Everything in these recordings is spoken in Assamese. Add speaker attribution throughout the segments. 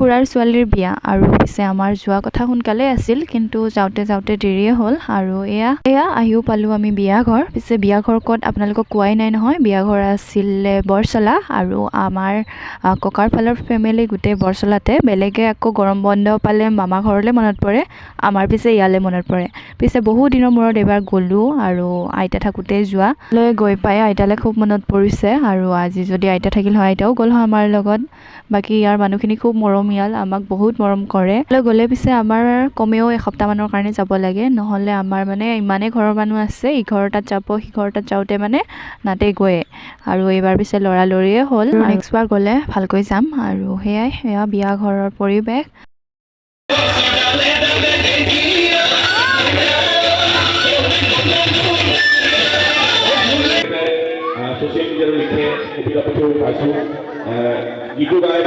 Speaker 1: খুৰাৰ ছোৱালীৰ বিয়া। আৰু পিছে আমাৰ যোৱা কথা সোনকালে আছিল, কিন্তু যাওঁতে যাওঁতে দেৰিয়ে হ'ল। আৰু এয়া এয়া আহিও পালোঁ আমি বিয়া ঘৰ। পিছে বিয়া ঘৰ ক'ত আপোনালোকক কোৱাই নাই নহয়। বিয়া ঘৰ আছিলে বৰচলা আৰু আমাৰ ককাৰ ফালৰ ফেমিলি গোটেই বৰচলাতে। বেলেগে আকৌ গৰম বন্ধ পালে মামা ঘৰলৈ মনত পৰে, আমাৰ পিছে ইয়ালৈ মনত পৰে। পিছে বহু দিনৰ মূৰত এইবাৰ গ'লোঁ আৰু আইতা থাকোঁতেই যোৱা লৈ গৈ পাই আইতালৈ খুব মনত পৰিছে। আৰু আজি যদি আইতা থাকিল হয়, আইতাও গ'ল হয় আমাৰ লগত। বাকী ইয়াৰ মানুহখিনি খুব মৰমীয়াল, আমাক বহুত মৰম কৰে। গ'লে পিছে আমাৰ কমেও এসপ্তাহমানৰ কাৰণে যাব লাগে, নহ'লে আমাৰ মানে ইমানেই ঘৰৰ মানুহ আছে, ইঘৰ তাত যাব সিঘৰ তাত যাওঁতে মানে নাতে গৈয়ে। আৰু এইবাৰ পিছে লৰালৰিয়ে হ'ল, নেক্সট বাৰ গ'লে ভালকৈ যাম। আৰু সেয়াই এয়া বিয়া ঘৰৰ পৰিৱেশ।
Speaker 2: ছ'চিয়েল মিডিয়াতো লিখে, কবিতা পঠিয়াব পাইছোঁ, গীতো গায়।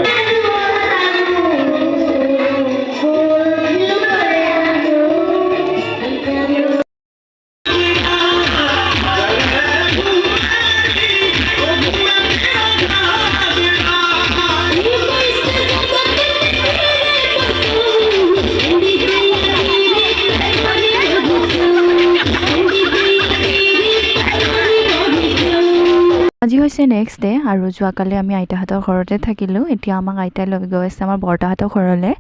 Speaker 1: আজি হৈছে নেক্সট ডে আৰু যোৱাকালি আমি আইতাহঁতৰ ঘৰতে থাকিলোঁ। এতিয়া আমাক আইতাই লৈ গৈ আছে আমাৰ বৰ্তাহঁতৰ ঘৰলৈ।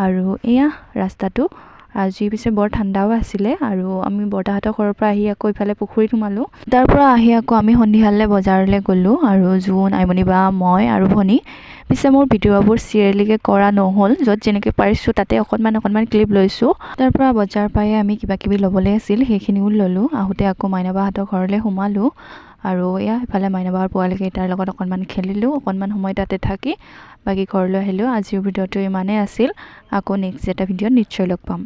Speaker 1: আৰু এয়া ৰাস্তাটো আজি পিছে বৰ ঠাণ্ডাও আছিলে। আৰু আমি বৰ্তাহঁতৰ ঘৰৰ পৰা আহি আকৌ ইফালে পুখুৰীত সোমালোঁ। তাৰ পৰা আহি আকৌ আমি সন্ধিয়ালৈ বজাৰলৈ গ'লোঁ। আৰু জোন, আইমণি বা, মই আৰু ভনী। পিছে মোৰ ভিডিঅ'বোৰ চিৰিয়েলিকৈ কৰা নহ'ল, য'ত যেনেকৈ পাৰিছোঁ তাতে অকণমান অকণমান ক্লিপ লৈছোঁ। তাৰ পৰা বজাৰ পায়ে আমি কিবা কিবি ল'বলৈ আছিল, সেইখিনিও ল'লোঁ। আহোঁতে আকৌ মাইনাবাহঁতৰ ঘৰলৈ সোমালোঁ। আৰু এয়া ইফালে মাইনাবাৰ পোৱালিকেইটাৰ লগত অকণমান খেলিলোঁ, অকণমান সময় তাতে থাকি বাকী ঘৰলৈ আহিলোঁ। আজিৰ ভিডিঅ'টো ইমানেই আছিল। আকৌ নেক্সট এটা ভিডিঅ'ত নিশ্চয় লগ পাম।